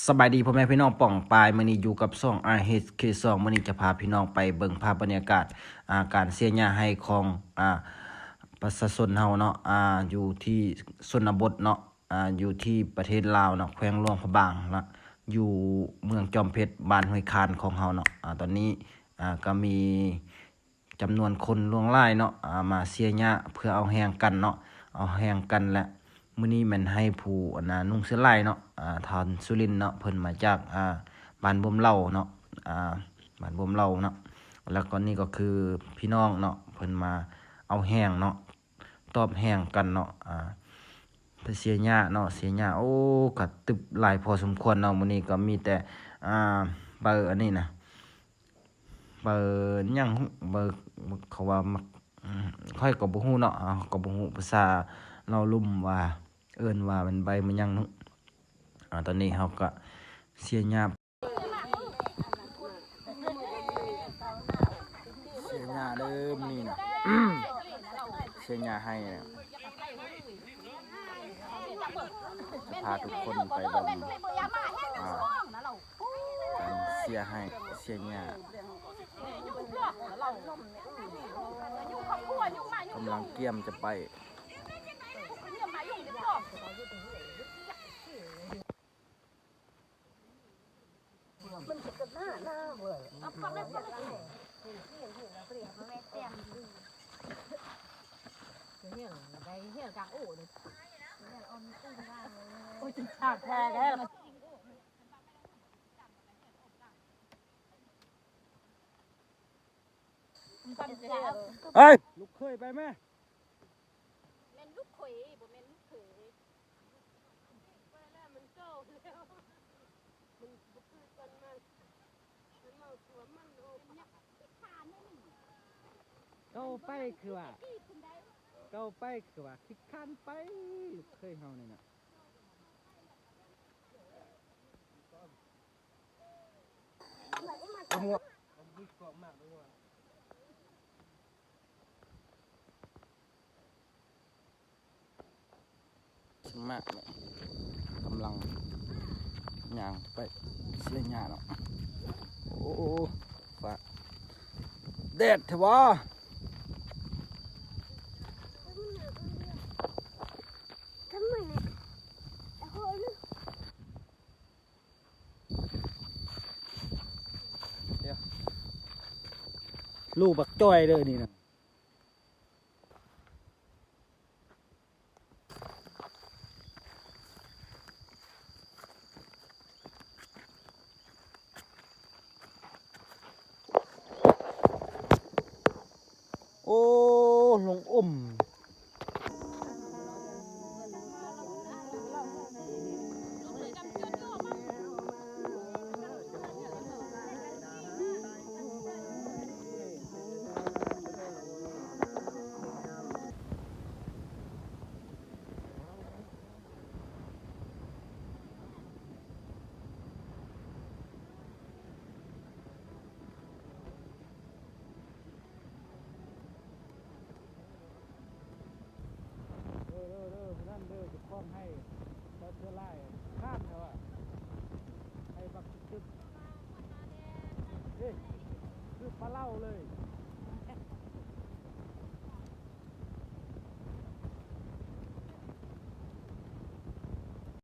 ສະບາຍດີພໍ່ແມ່ພີ່ນ້ອງປ້ອງປາຍ, ມື້ນີ້ຢູ່ກັບຊ່ອງ ອາເອັດເຄ ຊ່ອງ. ມື້ນີ້ຈະພາພີ່ນ້ອງໄປເບິ່ງພາບບັນຍາກາດ ອ່າ ການເສຍຫຍ້າໄຮ່ຂອງ ອ່າ ປະຊາຊົນເຮົາເນາະ ອ່າ ຢູ່ທີ່ຊົນນະບົດເນາະ ອ່າ ຢູ່ທີ່ປະເທດລາວເນາະ ແຂວງຫຼວງພະບາງເນາະ ຢູ່ເມືອງຈອມເພັດ ບ້ານຫ້ວຍຄານຂອງເຮົາເນາະ. ອ່າ ຕອນນີ້ ອ່າ ກໍມີ ຈຳນວນຄົນຫຼວງຫຼາຍເນາະ ອ່າ ມາເສຍຫຍ້າເພື່ອເອົາແຮງກັນເນາະ ເອົາແຮງກັນ. ແລະ ມື້ນີ້ແມ່ນໃຫ້ຜູ້ ອັນນ່າ ນຸ່ງເສື້ອລາຍເນາະ ອ່າ ທ່ານສຸລິນເນາະ ເພິ່ນມາຈາກ ອ່າ ບ້ານບົມເຫຼົ່າເນາະ ອ່າ ບ້ານບົມເຫຼົ່າເນາະ. ແລ້ວກໍນີ້ກໍຄືພີ່ນ້ອງເນາະ ເພິ່ນມາເອົາແຮງເນາະ ຕອບແຮງກັນເນາະ ອ່າ ໄປເສຍຫຍ້າເນາະ ເສຍຫຍ້າ. ໂອ້ ກະຕຶບຫຼາຍພໍສົມຄວນເນາະ. ມື້ນີ້ກໍມີແຕ່ ອ່າ ໃບອັນນີ້ນະ ໃບຫຍັງ ໃບ ເຂົາວ່າໝາກ ຂ້ອຍກໍບໍ່ຮູ້ເນາະ ເຮົາກໍບໍ່ຮູ້ພາສາລາວລຸ່ມວ່າ ເອີ້ນວ່າແມ່ນໃບມະຫຍັງເນາະ. ອ່າ ຕອນນີ້ເຮົາກະເສຍຫຍ້າ ເສຍຫຍ້າເດີມື້ນີ້ນະ ເສຍຫຍ້າໄຮ່ນະ. ຈະພາທຸກຄົນໄປເບິ່ງ ອ່າ ການເສຍໄຮ່ເສຍຫຍ້າ ກຳລັງກຽມຈະໄປ. ມັນຊິກະໜ້າໜ້າເວີ້ຍ ໂອ້ຍ ຈິງຈາກແທ້ແທ້. ເອີຍ ລູກເຂີຍໄປແມະ. ແມ່ນລູກເຂີຍ ບໍ່ແມ່ນລູກເຂີຍ. ໄປແລ້ວ ມັນໂຕແລ້ວ ມັນບໍ່ຄືກັນ ມັນ ມັນເມົາຕົວ ມັນໂອ ເກົ່າໄປຄືວ່າ ເກົ່າໄປຄືວ່າຂີ້ຄ້ານໄປ ລູກເຂີຍເຮົານີ້ນະ. ສະມາກ ກຳລັງຍ່າງໄປເສຍຫຍ້າເນາະ. ໂອ້ ຟ້າແດດແທ້ຫວາ. ລູກບັກຈ້ອຍເດີນີ້ນະ.